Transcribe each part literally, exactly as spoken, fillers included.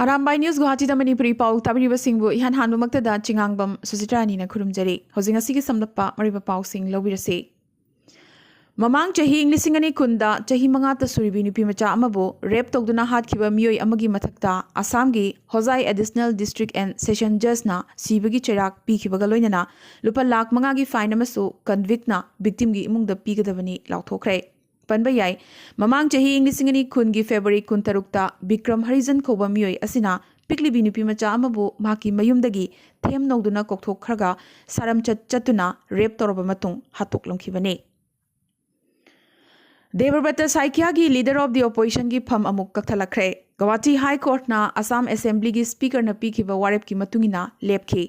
Arambai news ꯒꯨꯋꯥꯍꯥꯇꯤꯗ Manipuri ꯄꯥꯎ ꯇꯥꯕꯤꯔꯤꯕꯁꯤꯡꯕꯨ ꯏꯍꯥꯟ ꯍꯥꯟꯕꯃꯛꯇꯗ ꯆꯤꯉꯥꯡꯕꯝ ꯁꯨꯖꯤꯇ꯭ꯔꯥꯅꯤꯅ ꯈꯨꯔꯨꯝꯖꯔꯤ꯫ ꯍꯧꯖꯤꯛ ꯉꯁꯤꯒꯤ ꯁꯝꯂꯞꯄ ꯃꯔꯨꯑꯣꯏꯕ ꯄꯥꯎꯁꯤꯡ ꯂꯧꯕꯤꯔꯁꯤ꯫ ꯃꯃꯥꯡ ꯆꯍꯤ ꯂꯤꯁꯤꯡ ꯑꯅꯤ ꯀꯨꯟꯗ ꯆꯍꯤ ꯃꯉꯥꯇ ꯁꯨꯔꯤꯕꯤ ꯅꯨꯄꯤ ꯃꯆꯥ ꯑꯃꯕꯨ ꯔꯦꯞ ꯇꯧꯗꯨꯅ ꯍꯥꯠꯈꯤꯕ ꯃꯤꯑꯣꯏ ꯑꯃꯒꯤ ꯃꯊꯛꯇ ꯑꯁꯥꯝꯒꯤ ꯍꯣꯖꯥꯏ ꯑꯦꯗꯤꯁꯅꯦꯜ ꯗꯤꯁꯇ꯭ꯔꯤꯛ ꯑꯦꯟ ꯁꯦꯁꯟ ꯖꯖꯅ ꯁꯤꯕꯒꯤ ꯆꯩꯔꯥꯛ ꯄꯤꯈꯤꯕꯒ ꯂꯣꯏꯅꯅ ꯂꯨꯄꯥ ꯂꯥꯈ ꯃꯉꯥꯒꯤ ꯐꯥꯏꯟ ꯑꯃꯁꯨ ꯀꯟꯚꯤꯛꯅ ꯚꯤꯛꯇꯤꯝꯒꯤ ꯏꯃꯨꯡꯗ ꯄꯤꯒꯗꯕꯅꯤ ꯂꯥꯎꯊꯣꯛꯈ꯭ꯔꯦ꯫ ꯄꯟꯕ ꯌꯥꯏ, ꯃꯃꯥꯡ ꯆꯍꯤ ꯏꯪ ꯂꯤꯁꯤꯡ ꯑꯅꯤ ꯀꯨꯟꯒꯤ ꯐꯦꯕ꯭ꯔꯨꯋꯥꯔꯤ ꯀꯨꯟꯇꯔꯨꯛꯇ ꯕꯤꯀ꯭ꯔꯝ ꯍꯔꯤꯖꯟ ꯀꯧꯕ ꯃꯤꯑꯣꯏ ꯑꯁꯤꯅ ꯄꯤꯛꯂꯤꯕꯤ ꯅꯨꯄꯤ ꯃꯆꯥ ꯑꯃꯕꯨ ꯃꯍꯥꯛꯀꯤ ꯃꯌꯨꯝꯗꯒꯤ ꯊꯦꯝ ꯅꯧꯗꯨꯅ ꯀꯧꯊꯣꯛꯈ꯭ꯔꯒ ꯁꯥꯔꯝꯆꯠ ꯆꯠꯇꯨꯅ ꯔꯦꯞ ꯇꯧꯔꯕ ꯃꯇꯨꯡ ꯍꯥꯠꯇꯣꯛꯂꯝꯈꯤꯕꯅꯤ꯫ ꯗꯦꯕꯕ꯭ꯔꯇ ꯁꯥꯏꯀꯤꯌꯥꯒꯤ Leader of the Oppositionꯒꯤ ꯐꯝ ꯑꯃꯨꯛ ꯀꯛꯊꯠꯂꯛꯈ꯭ꯔꯦ꯫ ꯒꯧꯍꯥꯇꯤ ꯍꯥꯏ ꯀꯣꯔꯠꯅ ꯑꯁꯥꯝ ꯑꯦꯁꯦꯝꯕ꯭ꯂꯤꯒꯤ ꯁ꯭ꯄꯤꯀꯔꯅ ꯄꯤꯈꯤꯕ ꯋꯥꯔꯦꯞꯀꯤ ꯃꯇꯨꯡ ꯏꯟꯅ ꯂꯦꯞꯈꯤ꯫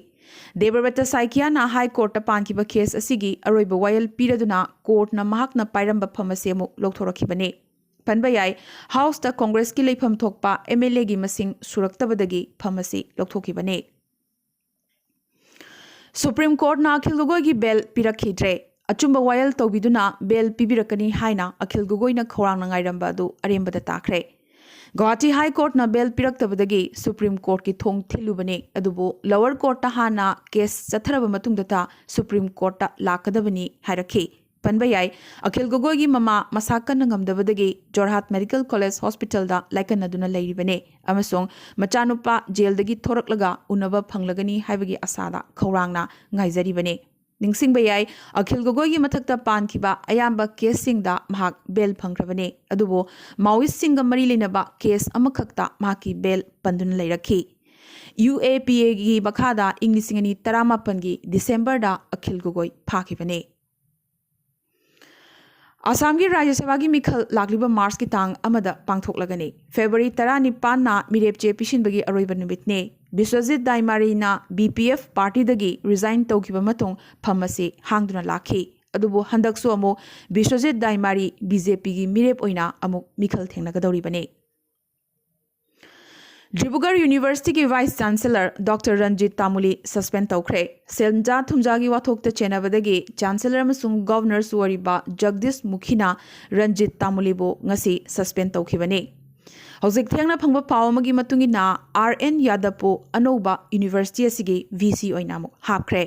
ꯗꯦꯕꯕ꯭ꯔꯇ ꯁꯥꯏꯀꯤꯌꯥꯅ ꯍꯥꯏ ꯀꯣꯔꯠꯇ ꯄꯥꯟꯈꯤꯕ ꯀꯦꯁ ꯑꯁꯤꯒꯤ ꯑꯔꯣꯏꯕ ꯋꯥꯌꯦꯜ ꯄꯤꯔꯗꯨꯅ ꯀꯣꯔꯠꯅ ꯃꯍꯥꯛꯅ ꯄꯥꯏꯔꯝꯕ ꯐꯝ ꯑꯁꯤ ꯑꯃꯨꯛ ꯂꯧꯊꯣꯔꯛꯈꯤꯕꯅꯤ꯫ ꯄꯟꯕ ꯌꯥꯏ, ꯍꯥꯎꯁꯇ ꯀꯣꯡꯒ꯭ꯔꯦꯁꯀꯤ ꯂꯩꯐꯝ ꯊꯣꯛꯄ ꯑꯦꯝ ꯑꯦꯜ ꯑꯦꯒꯤ ꯃꯁꯤꯡ ꯁꯨꯔꯛꯇꯕꯗꯒꯤ ꯐꯝ ꯑꯁꯤ ꯂꯧꯊꯣꯛꯈꯤꯕꯅꯤ꯫ ꯁꯨꯄ꯭ꯔꯤꯝ ꯀꯣꯔꯠꯅ ꯑꯈꯤꯜ ꯒꯣꯒꯣꯏꯒꯤ ꯕꯦꯜ ꯄꯤꯔꯛꯈꯤꯗ꯭ꯔꯦ꯫ ꯑꯆꯨꯝꯕ ꯋꯥꯌꯦꯜ ꯇꯧꯕꯤꯗꯨꯅ ꯕꯦꯜ ꯄꯤꯕꯤꯔꯛꯀꯅꯤ ꯍꯥꯏꯅ ꯑꯈꯤꯜ ꯒꯣꯒꯣꯏꯅ ꯈꯧꯔꯥꯡꯅ ꯉꯥꯏꯔꯝꯕ ꯑꯗꯨ ꯑꯔꯦꯝꯕꯗ ꯇꯥꯈ꯭ꯔꯦ꯫ ꯒꯧꯍꯥꯇꯤ ꯍꯥꯏ ꯀꯣꯔꯠꯅ ꯕꯦꯜ ꯄꯤꯔꯛꯇꯕꯗꯒꯤ ꯁꯨꯄ꯭ꯔꯤꯝ ꯀꯣꯔꯠꯀꯤ ꯊꯣꯡ ꯊꯤꯜꯂꯨꯕꯅꯤ, ꯑꯗꯨꯕꯨ ꯂꯣꯋꯔ ꯀꯣꯔꯠꯇ ꯍꯥꯟꯅ ꯀꯦꯁ ꯆꯠꯊꯔꯕ ꯃꯇꯨꯡꯗꯇ ꯁꯨꯄ꯭ꯔꯤꯝ ꯀꯣꯔꯠꯇ ꯂꯥꯛꯀꯗꯕꯅꯤ ꯍꯥꯏꯔꯛꯈꯤ꯫ ꯄꯟꯕ ꯌꯥꯏ, ꯑꯈꯤꯜ ꯒꯣꯒꯣꯏꯒꯤ ꯃꯃꯥ ꯃꯁꯥ ꯀꯟꯅ ꯉꯝꯗꯕꯗꯒꯤ ꯖꯣꯔꯍꯥꯠ ꯃꯦꯗꯤꯀꯦꯜ ꯀꯣꯂꯦꯖ ꯍꯣꯁꯄꯤꯇꯥꯜꯗ ꯂꯥꯏꯀꯠꯅꯗꯨꯅ ꯂꯩꯔꯤꯕꯅꯤ ꯑꯃꯁꯨꯡ ꯃꯆꯥꯅꯨꯄꯥ ꯖꯦꯜꯗꯒꯤ ꯊꯣꯔꯛꯂꯒ ꯎꯅꯕ ꯐꯪꯂꯒꯅꯤ ꯍꯥꯏꯕꯒꯤ ꯑꯁꯥꯗ ꯈꯧꯔꯥꯡꯅ ꯉꯥꯏꯖꯔꯤꯕꯅꯤ꯫ ꯅꯤꯡꯁꯤꯡꯕ ꯌꯥꯏ, ꯑꯈꯤꯜ ꯒꯣꯒꯣꯏꯒꯤ ꯃꯊꯛꯇ ꯄꯥꯟꯈꯤꯕ ꯑꯌꯥꯝꯕ ꯀꯦꯁꯁꯤꯡꯗ ꯃꯍꯥꯛ ꯕꯦꯜ ꯐꯪꯈ꯭ꯔꯕꯅꯤ, ꯑꯗꯨꯕꯨ ꯃꯥꯋꯤꯁꯁꯤꯡꯒ ꯃꯔꯤ ꯂꯩꯅꯕ ꯀꯦꯁ ꯑꯃꯈꯛꯇ ꯃꯍꯥꯛꯀꯤ ꯕꯦꯜ ꯄꯟꯗꯨꯅ ꯂꯩꯔꯛꯈꯤ꯫ ꯌꯨ ꯑꯦ ꯄꯤ ꯑꯦꯒꯤ ꯃꯈꯥꯗ ꯏꯪ ꯂꯤꯁꯤꯡ ꯑꯅꯤ ꯇꯔꯥꯃꯥꯄꯟꯒꯤ ꯗꯤꯁꯦꯝꯕꯔꯗ ꯑꯈꯤꯜ ꯒꯣꯒꯣꯏ ꯐꯥꯈꯤꯕꯅꯤ꯫ ꯑꯁꯥꯝꯒꯤ ꯔꯥꯖ꯭ꯌ ꯁꯚꯥꯒꯤ ꯃꯤꯈꯜ ꯂꯥꯛꯂꯤꯕ ꯃꯥꯔꯆꯀꯤ ꯇꯥꯡ ꯑꯃꯗ ꯄꯥꯡꯊꯣꯛꯂꯒꯅꯤ꯫ ꯐꯦꯕ꯭ꯔꯨꯋꯥꯔꯤ ꯇꯔꯥꯅꯤꯄꯥꯟꯅ ꯃꯤꯔꯦꯞ ꯆꯦ ꯄꯤꯁꯤꯟꯕꯒꯤ ꯑꯔꯣꯏꯕ ꯅꯨꯃꯤꯠꯅꯤ꯫ Biswajit ꯗꯥꯏꯃꯥꯔꯤꯅ B P F ꯄꯥꯔꯇꯤꯗꯒꯤ resign ꯇꯧꯈꯤꯕ ꯃꯇꯨꯡ ꯐꯝ ꯑꯁꯤ ꯍꯥꯡꯗꯨꯅ ꯂꯥꯛꯈꯤ꯫ ꯑꯗꯨꯕꯨ ꯍꯟꯗꯛꯁꯨ ꯑꯃꯨꯛ ꯕꯤꯁ꯭ꯋꯖꯤꯠ ꯗꯥꯏꯃꯥꯔꯤ ꯕꯤ ꯖꯦ ꯄꯤꯒꯤ ꯃꯤꯔꯦꯞ ꯑꯣꯏꯅ ꯑꯃꯨꯛ ꯃꯤꯈꯜ ꯊꯦꯡꯅꯒꯗꯧꯔꯤꯕꯅꯤ꯫ ꯗꯤꯕ꯭ꯔꯨꯒꯔ ꯌꯨꯅꯤꯚꯔꯁꯤꯇꯤꯒꯤ vice chancellor doctor Ranjit Tamuli suspend ꯇꯧꯈ꯭ꯔꯦ꯫ ꯁꯦꯟꯖꯥ ꯊꯨꯝꯖꯥꯒꯤ ꯋꯥꯊꯣꯛꯇ ꯆꯦꯟꯅꯕꯗꯒꯤ ꯆꯥꯟꯁꯦꯂꯔ ꯑꯃꯁꯨꯡ ꯒꯚꯔꯅꯔꯁꯨ ꯑꯣꯏꯔꯤꯕ ꯖꯒꯗꯤꯁ ꯃꯨꯈꯤꯅ ꯔꯟꯖꯤꯠ ꯇꯥꯃꯨꯂꯤꯕꯨ ꯉꯁꯤ ꯁꯁꯄꯦꯟ ꯇꯧꯈꯤꯕꯅꯤ꯫ ꯍꯧꯖꯤꯛ ꯊꯦꯡꯅ ꯐꯪꯕ ꯄꯥꯎ ꯑꯃꯒꯤ ꯃꯇꯨꯡ ꯏꯟꯅ, ꯑꯥꯔ ꯑꯦꯟ ꯌꯥꯗꯕꯄꯨ ꯑꯅꯧꯕ ꯌꯨꯅꯤꯚꯔꯁꯤꯇꯤ ꯑꯁꯤꯒꯤ ꯚꯤ ꯁꯤ ꯑꯣꯏꯅ ꯑꯃꯨꯛ ꯍꯥꯞꯈ꯭ꯔꯦ꯫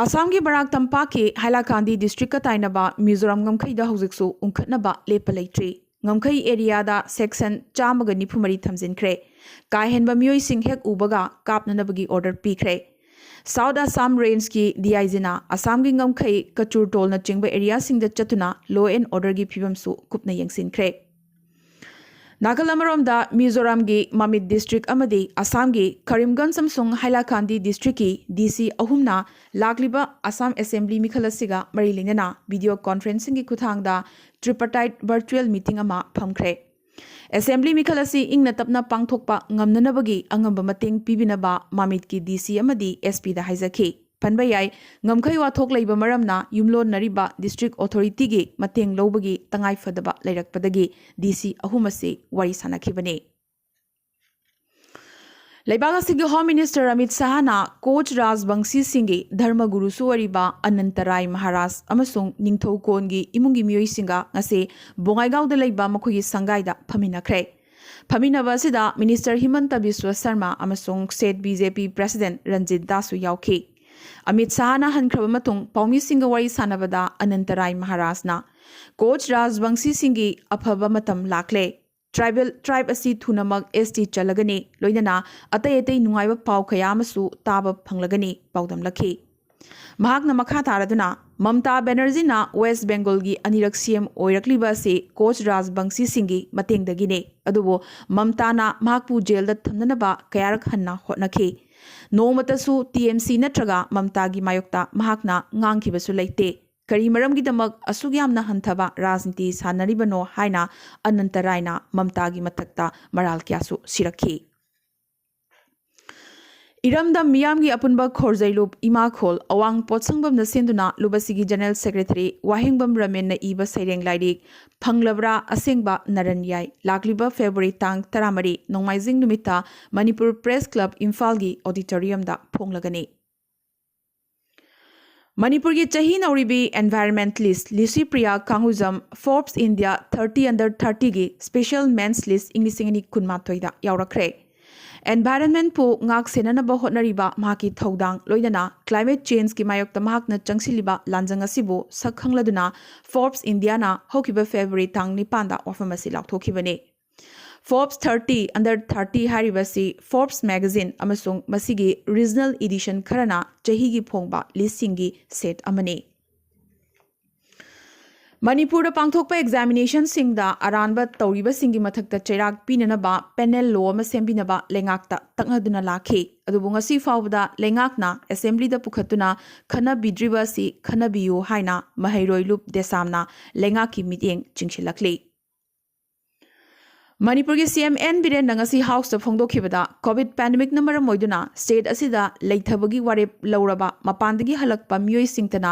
ꯑꯁꯥꯝꯒꯤ ꯕꯔꯥꯛ ꯇꯝꯄꯥꯛꯀꯤ ꯍꯥꯏꯂꯥꯀꯥꯟꯗꯤ ꯗꯤꯁꯇ꯭ꯔꯤꯛꯀ ꯇꯥꯏꯅꯕ ꯃꯤꯖꯣꯔꯥꯝ ꯉꯝꯈꯩꯗ ꯍꯧꯖꯤꯛꯁꯨ ꯎꯪꯈꯠꯅꯕ ꯂꯦꯞꯄ ꯂꯩꯇ꯭ꯔꯤ꯫ ꯉꯝꯈꯩ ꯑꯦꯔꯤꯌꯥꯗ ꯁꯦꯛꯁꯟ ꯆꯥꯝꯃꯒ ꯅꯤꯐꯨ ꯃꯔꯤ ꯊꯝꯖꯤꯟꯈ꯭ꯔꯦ꯫ ꯀꯥ ꯍꯦꯟꯕ ꯃꯤꯑꯣꯏꯁꯤꯡ ꯍꯦꯛ ꯎꯕꯒ ꯀꯥꯞꯅꯅꯕꯒꯤ ꯑꯣꯔꯗꯔ ꯄꯤꯈ꯭ꯔꯦ꯫ ꯁꯥꯎꯠ ꯑꯁꯥꯝ ꯔꯦꯟꯖꯀꯤ ꯗꯤ ꯑꯥꯏ ꯖꯤꯅ ꯑꯁꯥꯝꯒꯤ ꯉꯝꯈꯩ, ꯀꯆꯨꯔꯇꯣꯜꯅꯆꯤꯡꯕ ꯑꯦꯔꯤꯌꯥꯁꯤꯡꯗ ꯆꯠꯇꯨꯅ law and orderꯒꯤ ꯐꯤꯕꯝꯁꯨ ꯀꯨꯞꯅ ꯌꯦꯡꯁꯤꯟꯈ꯭ꯔꯦ꯫ ꯅꯥꯀꯜ ꯑꯃꯔꯣꯝꯗ, ꯃꯤꯖꯣꯔꯥꯝꯒꯤ ꯃꯥꯃꯤꯠ ꯗꯤꯁꯇ꯭ꯔꯤꯛ ꯑꯃꯗꯤ ꯑꯁꯥꯝꯒꯤ ꯀꯔꯤꯝꯒꯟꯖ ꯑꯃꯁꯨꯡ ꯍꯥꯏꯂꯥꯀꯥꯟꯗꯤ ꯗꯤꯁꯇ꯭ꯔꯤꯛꯀꯤ ꯗꯤ ꯁꯤ ꯑꯍꯨꯝꯅ ꯂꯥꯛꯂꯤꯕ ꯑꯁꯥꯝ ꯑꯦꯁꯦꯝꯕ꯭ꯂꯤ ꯃꯤꯈꯜ ꯑꯁꯤꯒ ꯃꯔꯤ ꯂꯩꯅꯅ ꯚꯤꯗꯤꯑꯣ ꯀꯣꯟꯐꯔꯦꯟꯁꯤꯡꯒꯤ ꯈꯨꯠꯊꯥꯡꯗ tripartite virtual meeting ꯑꯃ ꯐꯝꯈ꯭ꯔꯦ꯫ ꯑꯦꯁꯦꯝꯕ꯭ꯂꯤ ꯃꯤꯈꯜ ꯑꯁꯤ ꯏꯪꯅ ꯇꯞꯅ ꯄꯥꯡꯊꯣꯛꯄ ꯉꯝꯅꯅꯕꯒꯤ ꯑꯉꯝꯕ ꯃꯇꯦꯡ ꯄꯤꯕꯤꯅꯕ ꯃꯥꯃꯤꯠꯀꯤ ꯗꯤ ꯁꯤ ꯑꯃꯗꯤ ꯑꯦꯁ ꯄꯤꯗ ꯍꯥꯏꯖꯈꯤ꯫ ꯄꯟꯕ ꯌꯥꯏ, ꯉꯝꯈꯩ ꯋꯥꯊꯣꯛ ꯂꯩꯕ ꯃꯔꯝꯅ ꯌꯨꯝꯂꯣꯟꯅꯔꯤꯕ ꯗꯤꯁꯇ꯭ꯔꯤꯛ ꯑꯣꯊꯣꯔꯤꯇꯤꯒꯤ ꯃꯇꯦꯡ ꯂꯧꯕꯒꯤ ꯇꯉꯥꯏ ꯐꯗꯕ ꯂꯩꯔꯛꯄꯗꯒꯤ ꯗꯤ ꯁꯤ ꯑꯍꯨꯝ ꯑꯁꯤ ꯋꯥꯔꯤ ꯁꯥꯅꯈꯤꯕꯅꯤ꯫ ꯂꯩꯕꯥꯛ ꯑꯁꯤꯒꯤ ꯍꯣꯝ ꯃꯤꯅꯤꯁꯇꯔ ꯑꯃꯤꯠ ꯁꯍꯥꯅ ꯀꯣꯆ ꯔꯥꯖꯕꯪꯁꯤꯁꯤꯡꯒꯤ ꯙꯔꯃ ꯒꯨꯔꯨꯁꯨ ꯑꯣꯏꯔꯤꯕ ꯑꯅꯟꯇꯔꯥꯏ ꯃꯍꯥꯔꯥꯖ ꯑꯃꯁꯨꯡ ꯅꯤꯡꯊꯧ ꯀꯣꯟꯒꯤ ꯏꯃꯨꯡꯒꯤ ꯃꯤꯑꯣꯏꯁꯤꯡꯒ ꯉꯁꯤ ꯕꯣꯉꯥꯏꯒꯥꯎꯗ ꯂꯩꯕ ꯃꯈꯣꯏꯒꯤ ꯁꯪꯒꯥꯏꯗ ꯐꯝꯃꯤꯟꯅꯈ꯭ꯔꯦ꯫ ꯐꯝꯃꯤꯟꯅꯕ ꯑꯁꯤꯗ ꯃꯤꯅꯤꯁꯇꯔ ꯍꯤꯃꯟꯇ ꯕꯤꯁ꯭ꯋ ꯁꯔꯃ ꯑꯃꯁꯨꯡ ꯁ꯭ꯇꯦꯠ ꯕꯤ ꯖꯦ ꯄꯤ ꯄ꯭ꯔꯦꯁꯤꯗꯦꯟꯠ ꯔꯟꯖꯤꯠ ꯗꯥꯁꯁꯨ ꯌꯥꯎꯈꯤ꯫ ꯑꯃꯤꯠ ꯁꯍꯥꯅ ꯍꯟꯈ꯭ꯔꯕ ꯃꯇꯨꯡ ꯄꯥꯎꯃꯤꯁꯤꯡꯒ ꯋꯥꯔꯤ ꯁꯥꯟꯅꯕꯗ ꯑꯅꯟꯇꯔꯥꯏ ꯃꯍꯥꯔꯥꯖꯅ ꯀꯣꯆ ꯔꯥꯖꯕꯪꯁꯤꯁꯤꯡꯒꯤ ꯑꯐꯕ ꯃꯇꯝ ꯂꯥꯛꯂꯦ꯫ ꯇ꯭ꯔꯥꯏꯕꯦꯜ ꯇ꯭ꯔꯥꯏꯕ ꯑꯁꯤ ꯊꯨꯅꯃꯛ ꯑꯦꯁ ꯇꯤ ꯆꯜꯂꯒꯅꯤ, ꯂꯣꯏꯅꯅ ꯑꯇꯩ ꯑꯇꯩ ꯅꯨꯡꯉꯥꯏꯕ ꯄꯥꯎ ꯀꯌꯥ ꯑꯃꯁꯨ ꯇꯥꯕ ꯐꯪꯂꯒꯅꯤ ꯄꯥꯎꯗꯝꯂꯛꯈꯤ꯫ ꯃꯍꯥꯛꯅ ꯃꯈꯥ ꯇꯥꯔꯗꯨꯅ, ꯃꯝꯇꯥ ꯕꯦꯅꯔꯖꯤꯅ ꯋꯦꯁ ꯕꯦꯡꯒꯣꯜꯒꯤ ꯑꯅꯤꯔꯛ ꯁꯤ ꯑꯦꯝ ꯑꯣꯏꯔꯛꯂꯤꯕ ꯑꯁꯤ ꯀꯣꯆ ꯔꯥꯖꯕꯪꯁꯤꯁꯤꯡꯒꯤ ꯃꯇꯦꯡꯗꯒꯤꯅꯤ, ꯑꯗꯨꯕꯨ ꯃꯝꯇꯥꯅ ꯃꯍꯥꯛꯄꯨ ꯖꯦꯜꯗ ꯊꯝꯅꯅꯕ ꯀꯌꯥꯔꯛ ꯍꯟꯅ ꯍꯣꯠꯅꯈꯤ꯫ ꯅꯣꯡꯃꯇꯁꯨ ꯇꯤ ꯑꯦꯝ ꯁꯤ ꯅꯠꯇ꯭ꯔꯒ ꯃꯝꯇꯥꯒꯤ ꯃꯥꯌꯣꯛꯇ ꯃꯍꯥꯛꯅ ꯉꯥꯡꯈꯤꯕꯁꯨ ꯂꯩꯇꯦ꯫ ꯀꯔꯤ ꯃꯔꯝꯒꯤꯗꯃꯛ ꯑꯁꯨꯛ ꯌꯥꯝꯅ ꯍꯟꯊꯕ ꯔꯥꯖꯅꯤꯇꯤ ꯁꯥꯟꯅꯔꯤꯕꯅꯣ ꯍꯥꯏꯅ ꯑꯅꯟꯇ ꯔꯥꯏꯅ ꯃꯝꯇꯥꯒꯤ ꯃꯊꯛꯇ ꯃꯔꯥꯜ ꯀꯌꯥꯁꯨ ꯁꯤꯔꯛꯈꯤ꯫ ꯏꯔꯝꯗꯝ ꯃꯤꯌꯥꯝꯒꯤ ꯑꯄꯨꯟꯕ ꯈꯣꯔꯖꯩ ꯂꯨꯞ ꯏꯃꯥꯈꯣꯜ ꯑꯋꯥꯡ ꯄꯣꯠꯁꯪꯕꯝꯗ ꯁꯦꯝꯗꯨꯅ ꯂꯨꯞ ꯑꯁꯤꯒꯤ ꯖꯦꯅꯔꯦꯜ ꯁꯦꯀ꯭ꯔꯦꯇꯔꯤ ꯋꯥꯍꯦꯡꯕꯝ ꯔꯃꯦꯟꯅ ꯏꯕ ꯁꯩꯔꯦꯡ ꯂꯥꯏꯔꯤꯛ ꯐꯪꯂꯕ꯭ꯔꯥ ꯑꯁꯦꯡꯕ ꯅꯔꯟ ꯌꯥꯏ ꯂꯥꯛꯂꯤꯕ ꯐꯦꯕ꯭ꯔꯨꯋꯥꯔꯤ ꯇꯥꯡ ꯇꯔꯥꯃꯔꯤ, ꯅꯣꯡꯃꯥꯏꯖꯤꯡ ꯅꯨꯃꯤꯠꯇ ꯃꯅꯤꯄꯨꯔ ꯄ꯭ꯔꯦꯁ ꯀ꯭ꯂꯕ ꯏꯝꯐꯥꯜꯒꯤ ꯑꯣꯗꯤꯇꯣꯔꯤꯌꯝꯗ ꯐꯣꯡꯂꯒꯅꯤ꯫ ꯃꯅꯤꯄꯨꯔꯒꯤ ꯆꯍꯤ ꯅꯧꯔꯤꯕꯤ environmentalist Licypriya ꯀꯥꯡꯉꯨꯖꯝ Forbes India thirty under thirty ꯒꯤ special men's list ꯏꯪ ꯂꯤꯁꯤꯡ ꯑꯅꯤ ꯀꯨꯟꯃꯥꯊꯣꯏꯗ ꯌꯥꯎꯔꯛꯈ꯭ꯔꯦ꯫ Environment ꯄꯨ ꯉꯥꯛ ꯁꯦꯟꯅꯅꯕ ꯍꯣꯠꯅꯔꯤꯕ ꯃꯍꯥꯛꯀꯤ ꯊꯧꯗꯥꯡ, ꯂꯣꯏꯅꯅ climate change ꯀꯤ ꯃꯥꯌꯣꯛꯇ ꯃꯍꯥꯛꯅ ꯆꯪꯁꯤꯜꯂꯤꯕ ꯂꯥꯟꯖꯪ ꯑꯁꯤꯕꯨ ꯁꯛ ꯈꯪꯂꯗꯨꯅ Forbes India ꯅ ꯍꯧꯈꯤꯕ February ꯇꯥꯡ ꯅꯤꯄꯥꯟꯗ ꯋꯥꯐꯝ ꯑꯁꯤ ꯂꯥꯎꯊꯣꯛꯈꯤꯕꯅꯤ꯫ Forbes thirty under thirty ꯍꯥꯏꯔꯤꯕ ꯑꯁꯤ Forbes magazine ꯑꯃꯁꯨꯡ ꯃꯁꯤꯒꯤ regional edition ꯈꯔꯅ ꯆꯍꯤꯒꯤ ꯐꯣꯡꯕ list ꯁꯤꯡꯒꯤ set ꯑꯃꯅꯤ꯫ ꯃꯅꯤꯄꯨꯔꯗ ꯄꯥꯡꯊꯣꯛꯄ examination ꯁꯤꯡꯗ ꯑꯔꯥꯟꯕ ꯇꯧꯔꯤꯕꯁꯤꯡꯒꯤ ꯃꯊꯛꯇ ꯆꯩꯔꯥꯛ ꯄꯤꯅꯅꯕ penal law ꯑꯃ ꯁꯦꯝꯕꯤꯅꯕ ꯂꯩꯉꯥꯛꯇ ꯇꯛꯅꯗꯨꯅ ꯂꯥꯛꯈꯤ꯫ ꯑꯗꯨꯕꯨ ꯉꯁꯤ ꯐꯥꯎꯕꯗ ꯂꯩꯉꯥꯛꯅ assembly ꯗ ꯄꯨꯈꯠꯇꯨꯅ ꯈꯟꯅꯕꯤꯗ꯭ꯔꯤꯕ ꯑꯁꯤ ꯈꯟꯅꯕꯤꯌꯨ ꯍꯥꯏꯅ ꯃꯍꯩꯔꯣꯏ ꯂꯨꯞ ꯗꯦꯁꯥꯝꯅ ꯂꯩꯉꯥꯛꯀꯤ ꯃꯤꯠꯌꯦꯡ ꯆꯤꯡꯁꯤꯜꯂꯛꯂꯤ꯫ ꯃꯅꯤꯄꯨꯔꯒꯤ C M N ꯕꯤꯔꯦꯟꯅ ꯉꯁꯤ House ꯇ ꯐꯣꯡꯗꯣꯛꯈꯤꯕꯗ, COVID pandemic ꯅ ꯃꯔꯝ ꯑꯣꯏꯗꯨꯅ state ꯑꯁꯤꯗ ꯂꯩꯊꯕꯒꯤ ꯋꯥꯔꯦꯞ ꯂꯧꯔꯕ ꯃꯄꯥꯟꯗꯒꯤ ꯍꯜꯂꯛꯄ ꯃꯤꯑꯣꯏꯁꯤꯡꯇꯅ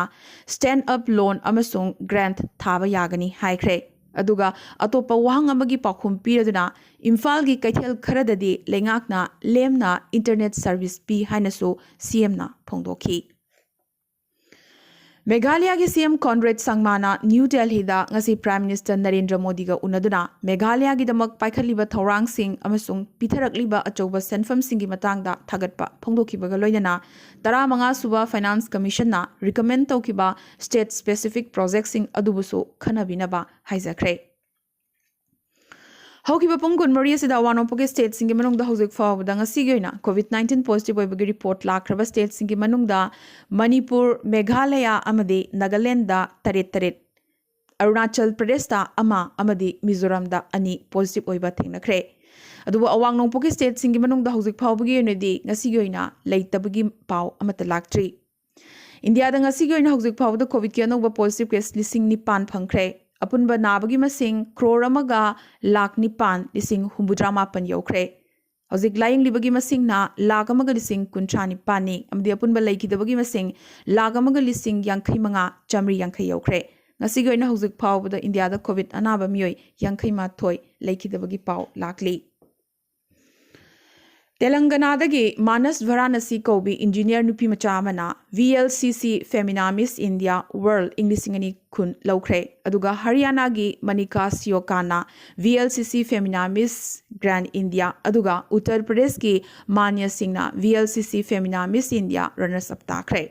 stand up loan ꯑꯃꯁꯨꯡ grant ꯊꯥꯕ ꯌꯥꯒꯅꯤ ꯍꯥꯏꯈ꯭ꯔꯦ꯫ ꯑꯗꯨꯒ ꯑꯇꯣꯞꯄ ꯋꯥꯍꯪ ꯑꯃꯒꯤ ꯄꯥꯎꯈꯨꯝ ꯄꯤꯔꯗꯨꯅ, ꯏꯝꯐꯥꯜꯒꯤ ꯀꯩꯊꯦꯜ ꯈꯔꯗꯗꯤ ꯂꯩꯉꯥꯛꯅ ꯂꯦꯝꯅ internet service ꯄꯤ ꯍꯥꯏꯅꯁꯨ C M ꯅ ꯐꯣꯡꯗꯣꯛꯈꯤ꯫ ꯃꯦꯘꯥꯂꯌꯥꯒꯤ C M Conrad ꯁꯪꯃꯥꯅ ꯅ꯭ꯌꯨ ꯗꯦꯜꯍꯤꯗ ꯉꯁꯤ Prime Minister ꯅꯔꯦꯟꯗ꯭ꯔ ꯃꯣꯗꯤꯒ ꯎꯅꯗꯨꯅ ꯃꯦꯘꯥꯂꯌꯥꯒꯤꯗꯃꯛ ꯄꯥꯏꯈꯠꯂꯤꯕ ꯊꯧꯔꯥꯡꯁꯤꯡ ꯑꯃꯁꯨꯡ ꯄꯤꯊꯔꯛꯂꯤꯕ ꯑꯆꯧꯕ ꯁꯦꯟꯐꯝꯁꯤꯡꯒꯤ ꯃꯇꯥꯡꯗ ꯊꯥꯒꯠꯄ ꯐꯣꯡꯗꯣꯛꯈꯤꯕꯒ ꯂꯣꯏꯅꯅ, ꯇꯔꯥꯃꯉꯥ ꯁꯨꯕ Finance Commission ꯅ recommend ꯇꯧꯈꯤꯕ state specific project ꯁꯤꯡ ꯑꯗꯨꯕꯨꯁꯨ ꯈꯟꯅꯕꯤꯅꯕ ꯍꯥꯏꯖꯈ꯭ꯔꯦ꯫ ꯍꯧꯈꯤꯕ ꯄꯨꯡ ꯀꯨꯟꯃꯔꯤ ꯑꯁꯤꯗ ꯑꯋꯥꯡ ꯅꯣꯡꯄꯣꯛꯀꯤ state ꯁꯤꯡꯒꯤ ꯃꯅꯨꯡꯗ ꯍꯧꯖꯤꯛ ꯐꯥꯎꯕꯗ ꯉꯁꯤꯒꯤ ꯑꯣꯏꯅ COVID nineteen positive ꯑꯣꯏꯕꯒꯤ report ꯂꯥꯛꯈ꯭ꯔꯕ state ꯁꯤꯡꯒꯤ ꯃꯅꯨꯡꯗ ꯃꯅꯤꯄꯨꯔ, ꯃꯦꯘꯥꯂꯌꯥ ꯑꯃꯗꯤ ꯅꯥꯒꯥꯂꯦꯟꯗ ꯇꯔꯦꯠ ꯇꯔꯦꯠ, ꯑꯔꯨꯅꯥꯆꯜ ꯄ꯭ꯔꯗꯦꯁꯇ ꯑꯃ ꯑꯃꯗꯤ ꯃꯤꯖꯣꯔꯥꯝꯗ ꯑꯅꯤ positive ꯑꯣꯏꯕ ꯊꯦꯡꯅꯈ꯭ꯔꯦ꯫ ꯑꯗꯨꯕꯨ ꯑꯋꯥꯡ ꯅꯣꯡꯄꯣꯛꯀꯤ state ꯁꯤꯡꯒꯤ ꯃꯅꯨꯡꯗ ꯍꯧꯖꯤꯛ ꯐꯥꯎꯕꯒꯤ ꯑꯣꯏꯅꯗꯤ ꯉꯁꯤꯒꯤ ꯑꯣꯏꯅ ꯂꯩꯇꯕꯒꯤ ꯄꯥꯎ ꯑꯃꯠꯇ ꯂꯥꯛꯇ꯭ꯔꯤ꯫ ꯏꯟꯗꯤꯌꯥꯗ ꯉꯁꯤꯒꯤ ꯑꯣꯏꯅ ꯍꯧꯖꯤꯛ ꯐꯥꯎꯕꯗ COVID ꯀꯤ ꯑꯅꯧꯕ positive case ꯂꯤꯁꯤꯡ ꯅꯤꯄꯥꯟ ꯐꯪꯈ꯭ꯔꯦ꯫ ꯑꯄꯨꯟꯕ ꯅꯥꯕꯒꯤ ꯃꯁꯤꯡ ꯀ꯭ꯔꯣꯔ ꯑꯃꯒ ꯂꯥꯈ ꯅꯤꯄꯥꯟ ꯂꯤꯁꯤꯡ ꯍꯨꯝꯐꯨꯇꯔꯥ ꯃꯥꯄꯟ ꯌꯧꯈ꯭ꯔꯦ꯫ ꯍꯧꯖꯤꯛ ꯂꯥꯌꯦꯡꯂꯤꯕꯒꯤ ꯃꯁꯤꯡꯅ ꯂꯥꯈ ꯑꯃꯒ ꯂꯤꯁꯤꯡ ꯀꯨꯟꯊ꯭ꯔꯥ ꯅꯤꯄꯥꯟꯅꯤ, ꯑꯃꯗꯤ ꯑꯄꯨꯟꯕ ꯂꯩꯈꯤꯗꯕꯒꯤ ꯃꯁꯤꯡ ꯂꯥꯈ ꯑꯃꯒ ꯂꯤꯁꯤꯡ ꯌꯥꯡꯈꯩ ꯃꯉꯥ ꯆꯥꯃꯔꯤ ꯌꯥꯡꯈꯩ ꯌꯧꯈ꯭ꯔꯦ꯫ ꯉꯁꯤꯒꯤ ꯑꯣꯏꯅ ꯍꯧꯖꯤꯛ ꯐꯥꯎꯕꯗ ꯏꯟꯗꯤꯌꯥꯗ COVID ꯑꯅꯥꯕ ꯃꯤꯑꯣꯏ ꯌꯥꯡꯈꯩ ꯃꯥꯊꯣꯏ ꯂꯩꯈꯤꯗꯕꯒꯤ ꯄꯥꯎ ꯂꯥꯛꯂꯤ꯫ ꯇꯦꯂꯪꯒꯅꯥꯗꯒꯤ ꯃꯥꯅꯁ ꯚꯥꯔꯥꯅꯥꯁꯤ ꯀꯧꯕꯤ ꯏꯟꯖꯤꯅꯤꯌꯔ ꯅꯨꯄꯤ ꯃꯆꯥ ꯑꯃꯅ V L C C Femina Miss India World ꯏꯪ ꯂꯤꯁꯤꯡ ꯑꯅꯤ ꯀꯨꯟ ꯂꯧꯈ꯭ꯔꯦ꯫ ꯑꯗꯨꯒ ꯍꯔꯤꯌꯥꯅꯥꯒꯤ ꯃꯅꯤꯀꯥ ꯁꯤꯌꯣꯀꯥꯅ V L C C Femina Miss Grand India, ꯑꯗꯨꯒ ꯎꯠꯇꯔ ꯄ꯭ꯔꯗꯦꯁꯀꯤ ꯃꯥꯟꯌꯥ ꯁꯤꯡꯅ V L C C Femina Miss India runners up ꯇꯥꯈ꯭ꯔꯦ꯫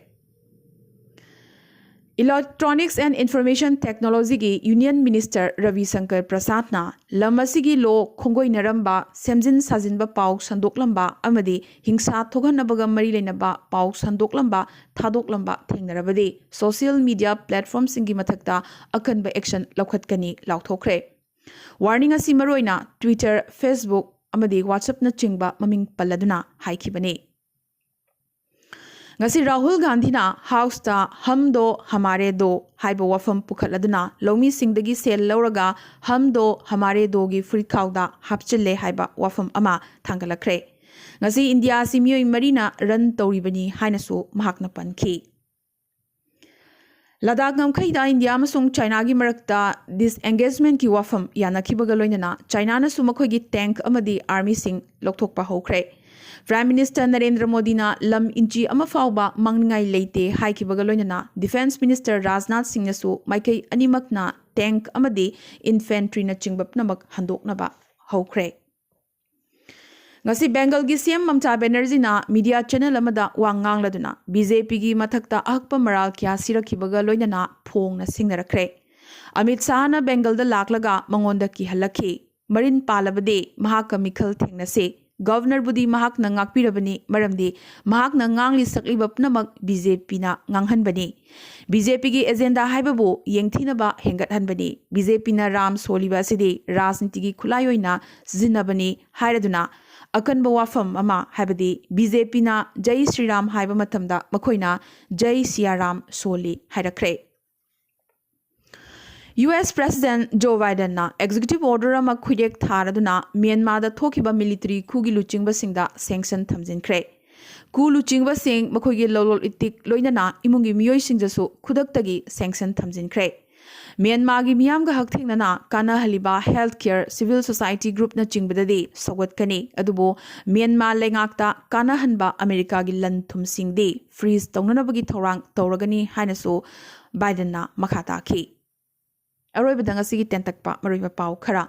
Electronics and Information Technology ꯒꯤ Union Minister ꯔꯕꯤ ꯁꯪꯀꯔ ꯄ꯭ꯔꯁꯥꯗꯅ ꯂꯝ ꯑꯁꯤꯒꯤ ꯂꯣ ꯈꯣꯡꯒꯣꯏꯅꯔꯝꯕ, ꯁꯦꯝꯖꯤꯟ ꯁꯥꯖꯤꯟꯕ ꯄꯥꯎ ꯁꯟꯗꯣꯛꯂꯝꯕ ꯑꯃꯗꯤ ꯍꯤꯡꯁꯥ ꯊꯣꯛꯍꯟꯅꯕꯒ ꯃꯔꯤ ꯂꯩꯅꯕ ꯄꯥꯎ ꯁꯟꯗꯣꯛꯂꯝꯕ, ꯊꯥꯗꯣꯛꯂꯝꯕ ꯊꯦꯡꯅꯔꯕꯗꯤ social media platform ꯁꯤꯡꯒꯤ ꯃꯊꯛꯇ ꯑꯀꯟꯕ action ꯂꯧꯈꯠꯀꯅꯤ ꯂꯥꯎꯊꯣꯛꯈ꯭ꯔꯦ꯫ Warning ꯑꯁꯤ ꯃꯔꯨꯑꯣꯏꯅ Twitter, Facebook ꯑꯃꯗꯤ WhatsApp ꯅꯆꯤꯡꯕ ꯃꯃꯤꯡ ꯄꯜꯂꯗꯨꯅ ꯍꯥꯏꯈꯤꯕꯅꯤ꯫ ꯉꯁꯤ ꯔꯥꯍꯨꯜ ꯒꯥꯟꯙꯤꯅ House ꯇ "ꯍꯝ ꯗꯣ ꯍꯃꯥꯔꯦ ꯗꯣ" ꯍꯥꯏꯕ ꯋꯥꯐꯝ ꯄꯨꯈꯠꯂꯗꯨꯅ ꯂꯧꯃꯤꯁꯤꯡꯗꯒꯤ ꯁꯦꯜ ꯂꯧꯔꯒ "ꯍꯝ ꯗꯣ ꯍꯃꯥꯔꯦ ꯗꯣ" ꯒꯤ ꯐꯨꯔꯤꯠꯈꯥꯎꯗ ꯍꯥꯞꯆꯤꯜꯂꯦ ꯍꯥꯏꯕ ꯋꯥꯐꯝ ꯑꯃ ꯊꯥꯡꯒꯠꯂꯛꯈ꯭ꯔꯦ꯫ ꯉꯁꯤ ꯏꯟꯗꯤꯌꯥ ꯑꯁꯤ ꯃꯤꯑꯣꯏ ꯃꯔꯤꯅ run ꯇꯧꯔꯤꯕꯅꯤ ꯍꯥꯏꯅꯁꯨ ꯃꯍꯥꯛꯅ ꯄꯟꯈꯤ꯫ ꯂꯗꯥꯈ ꯉꯝꯈꯩꯗ ꯏꯟꯗꯤꯌꯥ ꯑꯃꯁꯨꯡ ꯆꯥꯏꯅꯥꯒꯤ ꯃꯔꯛꯇ disengagement ꯀꯤ ꯋꯥꯐꯝ ꯌꯥꯅꯈꯤꯕꯒ ꯂꯣꯏꯅꯅ ꯆꯥꯏꯅꯥꯅꯁꯨ ꯃꯈꯣꯏꯒꯤ tank ꯑꯃꯗꯤ army ꯁꯤꯡ ꯂꯧꯊꯣꯛꯄ ꯍꯧꯈ꯭ꯔꯦ꯫ Prime Minister ꯅꯔꯦꯟꯗ꯭ꯔ ꯃꯣꯗꯤꯅ ꯂꯝ inch ꯑꯃ ꯐꯥꯎꯕ ꯃꯥꯡꯅꯤꯡꯉꯥꯏ ꯂꯩꯇꯦ ꯍꯥꯏꯈꯤꯕꯒ ꯂꯣꯏꯅꯅ Defence Minister ꯔꯥꯖꯅꯥꯊ ꯁꯤꯡꯅꯁꯨ ꯃꯥꯏꯀꯩ ꯑꯅꯤꯃꯛꯅ tank ꯑꯃꯗꯤ infantry ꯅꯆꯤꯡꯕ ꯄꯨꯝꯅꯃꯛ ꯍꯟꯗꯣꯛꯅꯕ ꯍꯧꯈ꯭ꯔꯦ꯫ ꯉꯁꯤ ꯕꯦꯡꯒꯜꯒꯤ C M Mamta ꯕꯦꯅꯔꯖꯤꯅ media channel ꯑꯃꯗ ꯋꯥ ꯉꯥꯡꯂꯗꯨꯅ B J P ꯒꯤ ꯃꯊꯛꯇ ꯑꯍꯛꯄ ꯃꯔꯥꯜ ꯀꯌꯥ ꯁꯤꯔꯛꯈꯤꯕꯒ ꯂꯣꯏꯅꯅ ꯐꯣꯡꯅ ꯁꯤꯡꯅꯔꯛꯈ꯭ꯔꯦ꯫ ꯑꯃꯤꯠ ꯁꯥꯍꯅ ꯕꯦꯡꯒꯜꯗ ꯂꯥꯛꯂꯒ ꯃꯉꯣꯟꯗ ꯀꯤꯍꯜꯂꯛꯈꯤ꯫ ꯃꯔꯤꯟ ꯄꯥꯜꯂꯕꯗꯤ ꯃꯍꯥꯛꯀ ꯃꯤꯈꯜ ꯊꯦꯡꯅꯁꯤ꯫ Governor ꯕꯨꯗꯤ ꯃꯍꯥꯛꯅ ꯉꯥꯛꯄꯤꯔꯕꯅꯤ, ꯃꯔꯝꯗꯤ ꯃꯍꯥꯛꯅ ꯉꯥꯡꯂꯤ ꯁꯛꯂꯤꯕ ꯄꯨꯝꯅꯃꯛ B J P ꯅ ꯉꯥꯡꯍꯟꯕꯅꯤ꯫ B J P ꯒꯤ agenda ꯍꯥꯏꯕꯕꯨ ꯌꯦꯡꯊꯤꯅꯕ ꯍꯦꯟꯒꯠꯍꯟꯕꯅꯤ꯫ B J P ꯅ ꯔꯥꯝ ꯁꯣꯜꯂꯤꯕ ꯑꯁꯤꯗꯤ ꯔꯥꯖꯅꯤꯇꯤꯒꯤ ꯈꯨꯠꯂꯥꯏ ꯑꯣꯏꯅ ꯁꯤꯖꯤꯟꯅꯕꯅꯤ ꯍꯥꯏꯔꯗꯨꯅ ꯑꯀꯟꯕ ꯋꯥꯐꯝ ꯑꯃ, ꯍꯥꯏꯕꯗꯤ B J P ꯅ "ꯖꯩ ꯁ꯭ꯔꯤꯔꯥꯝ" ꯍꯥꯏꯕ ꯃꯇꯝꯗ ꯃꯈꯣꯏꯅ "ꯖꯩ ꯁꯤꯌꯥꯔꯥꯝ" ꯁꯣꯜꯂꯤ ꯍꯥꯏꯔꯛꯈ꯭ꯔꯦ꯫ U S President Joe Biden ꯅ executive order ꯑꯃ ꯈꯨꯠꯌꯦꯛ ꯊꯥꯔꯗꯨꯅ ꯃ꯭ꯌꯥꯟꯃꯥꯔꯗ ꯊꯣꯛꯈꯤꯕ military coup ꯒꯤ ꯂꯨꯆꯤꯡꯕꯁꯤꯡꯗ sanction ꯊꯝꯖꯤꯟꯈ꯭ꯔꯦ꯫ Coup ꯂꯨꯆꯤꯡꯕꯁꯤꯡ, ꯃꯈꯣꯏꯒꯤ ꯂꯂꯣꯟ ꯏꯇꯤꯛ, ꯂꯣꯏꯅꯅ ꯏꯃꯨꯡꯒꯤ ꯃꯤꯑꯣꯏꯁꯤꯡꯗꯁꯨ ꯈꯨꯗꯛꯇꯒꯤ sanction ꯊꯝꯖꯤꯟꯈ꯭ꯔꯦ꯫ ꯃ꯭ꯌꯥꯟꯃꯥꯔꯒꯤ ꯃꯤꯌꯥꯝꯒ ꯍꯛꯊꯦꯡꯅꯅ ꯀꯥꯟꯅꯍꯜꯂꯤꯕ health care, civil society groupꯅꯆꯤꯡꯕꯗꯗꯤ ꯁꯧꯒꯠꯀꯅꯤ, ꯑꯗꯨꯕꯨ ꯃ꯭ꯌꯥꯟꯃꯥꯔ ꯂꯩꯉꯥꯛꯇ ꯀꯥꯟꯅꯍꯟꯕ ꯑꯃꯦꯔꯤꯀꯥꯒꯤ ꯂꯟ ꯊꯨꯝꯁꯤꯡꯗꯤ freeze ꯇꯧꯅꯅꯕꯒꯤ ꯊꯧꯔꯥꯡ ꯇꯧꯔꯒꯅꯤ ꯍꯥꯏꯅꯁꯨ ꯕꯥꯏꯗꯟꯅ ꯃꯈꯥ ꯇꯥꯈꯤ꯫ ꯑꯔꯣꯏꯕꯗ ꯉꯁꯤꯒꯤ ꯇꯦꯟꯇꯛꯄ ꯃꯔꯨꯑꯣꯏꯕ ꯄꯥꯎ ꯈꯔ꯫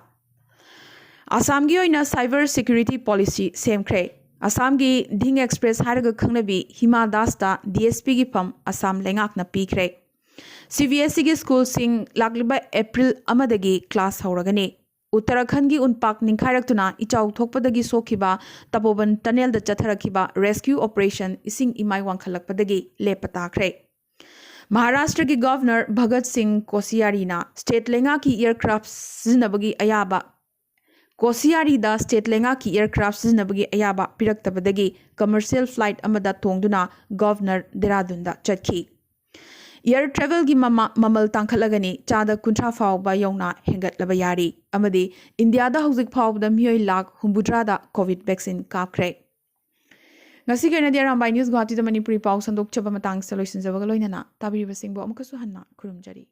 ꯑꯁꯥꯝꯒꯤ ꯑꯣꯏꯅ cyber security policy ꯁꯦꯝꯈ꯭ꯔꯦ꯫ ꯑꯁꯥꯝꯒꯤ ꯙꯤꯡ ꯑꯦꯛꯁꯄ꯭ꯔꯦꯁ ꯍꯥꯏꯔꯒ ꯈꯪꯅꯕꯤ ꯍꯤꯃꯥ ꯗꯥꯁꯇ DSPꯒꯤ ꯐꯝ ꯑꯁꯥꯝ ꯂꯩꯉꯥꯛꯅ ꯄꯤꯈ꯭ꯔꯦ꯫ CBSEꯒꯤ ꯁ꯭ꯀꯨꯜꯁꯤꯡ ꯂꯥꯛꯂꯤꯕ ꯑꯦꯄ꯭ꯔꯤꯜ ꯑꯃꯗꯒꯤ ꯀ꯭ꯂꯥꯁ ꯍꯧꯔꯒꯅꯤ꯫ ꯎꯠꯇꯔꯥꯈꯟꯒꯤ ꯎꯟꯄꯥꯛ ꯅꯤꯡꯈꯥꯏꯔꯛꯇꯨꯅ ꯏꯆꯥꯎ ꯊꯣꯛꯄꯗꯒꯤ ꯁꯣꯛꯈꯤꯕ ꯇꯄꯣꯕꯟ ꯇꯅꯦꯜꯗ ꯆꯠꯊꯔꯛꯈꯤꯕ rescue operation, ꯏꯁꯤꯡ ꯏꯃꯥꯏ ꯋꯥꯡꯈꯠꯂꯛꯄꯗꯒꯤ ꯂꯦꯞꯄ ꯇꯥꯈ꯭ꯔꯦ꯫ ꯃꯍꯥꯔꯥꯁꯇ꯭ꯔꯒꯤ ꯒꯚꯔꯅꯔ ꯚꯒꯠ ꯁꯤꯡ ꯀꯣꯁꯤꯌꯥꯔꯤꯅ ꯁ꯭ꯇꯦꯠ ꯂꯩꯉꯥꯛꯀꯤ ꯑꯦꯌꯔꯀ꯭ꯔꯥꯐ ꯁꯤꯖꯤꯟꯅꯕꯒꯤ ꯑꯌꯥꯕ ꯀꯣꯁꯤꯌꯥꯔꯤꯗ ꯁ꯭ꯇꯦꯠ ꯂꯩꯉꯥꯛꯀꯤ ꯑꯦꯌꯔꯀ꯭ꯔꯥꯐ ꯁꯤꯖꯤꯟꯅꯕꯒꯤ ꯑꯌꯥꯕ ꯄꯤꯔꯛꯇꯕꯗꯒꯤ commercial flight ꯑꯃꯗ ꯇꯣꯡꯗꯨꯅ ꯒꯚꯔꯅꯔ ꯗꯦꯔꯥꯗꯨꯟꯗ ꯆꯠꯈꯤ꯫ Air travelꯒꯤ ꯃꯃ-, ꯃꯃꯜ ꯇꯥꯡꯈꯠꯂꯒꯅꯤ, ꯆꯥꯗ ꯀꯨꯟꯊ꯭ꯔꯥ ꯐꯥꯎꯕ ꯌꯧꯅ ꯍꯦꯟꯒꯠꯂꯕ ꯌꯥꯔꯤ, ꯑꯃꯗꯤ ꯏꯟꯗꯤꯌꯥꯗ ꯍꯧꯖꯤꯛ ꯐꯥꯎꯕꯗ ꯃꯤꯑꯣꯏ ꯂꯥꯈ ꯍꯨꯝꯐꯨꯇꯔꯥꯗ COVID vaccine ꯀꯥꯞꯈ꯭ꯔꯦ꯫ ꯉꯁꯤꯒꯤ ꯑꯣꯏꯅꯗꯤ ꯑꯔꯥꯝꯕꯥꯏ ꯅ꯭ꯌꯨꯁ ꯒꯨꯋꯥꯍꯥꯇꯤꯗ ꯃꯅꯤꯄꯨꯔꯤ ꯄꯥꯎ ꯁꯟꯗꯣꯛꯆꯕ ꯃꯇꯥꯡꯁꯤꯗ ꯂꯣꯏꯁꯤꯟꯖꯕꯒ ꯂꯣꯏꯅꯅ ꯇꯥꯕꯤꯔꯤꯕꯁꯤꯡꯕꯨ ꯑꯃꯨꯛꯀꯁꯨ ꯍꯟꯅ ꯈꯨꯔꯨꯝꯖꯔꯤ꯫